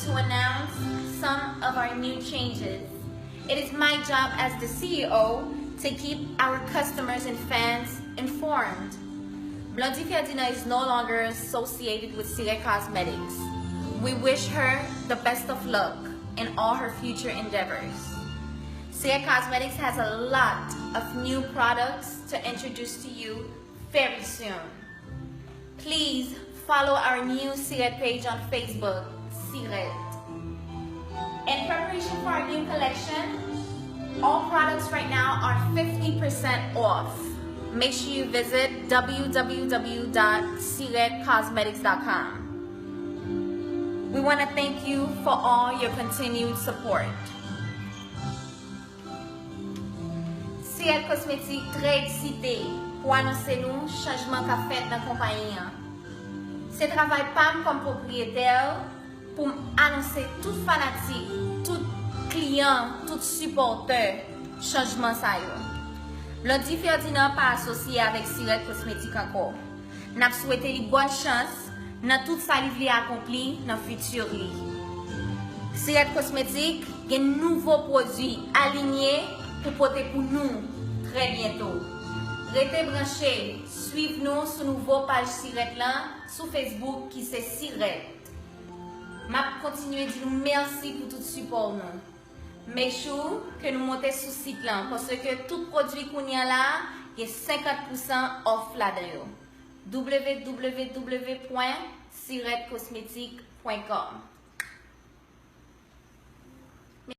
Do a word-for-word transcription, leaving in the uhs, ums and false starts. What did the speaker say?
to announce some of our new changes. It is my job as the C E O to keep our customers and fans informed. Blondie Ferdinand is no longer associated with Sirette Cosmetics. We wish her the best of luck in all her future endeavors. Sirette Cosmetics has a lot of new products to introduce to you very soon. Please follow our new Sirette page on Facebook, Sirette. In preparation for our new collection, all products right now are fifty percent off. Make sure you visit w w w dot sirette cosmetics dot com. We want to thank you for all your continued support. Sirette Cosmetics trè eksite pou anonse nou chanjman k ap fèt nan konpayi an. Se travay pa m kòm pwopriyetè pou m anonse tout fanatik, tout kliyan, tout sipòtè chanjman sa yo. Blondie Ferdinand pa asosye avèk Sirette Cosmetics ankò. N ap swete li bòn chans nan tout sa li vle akonpli nan fiti li. Sirette Cosmetics gen nouvo pwodui alinye pou pote pou nou trè byento. Rete branche, swiv nou sou nouvo paj Sirette lan sou Facebook ki se Sirette. M ap kontinye di nou mèsi pou tout sipò nou. Make sure ke nou monte sou sit lan, paske tout pwodui kounye a la, gen senkant pousan off ladan yo. w w w pwen sirette cosmetics pwen kòm.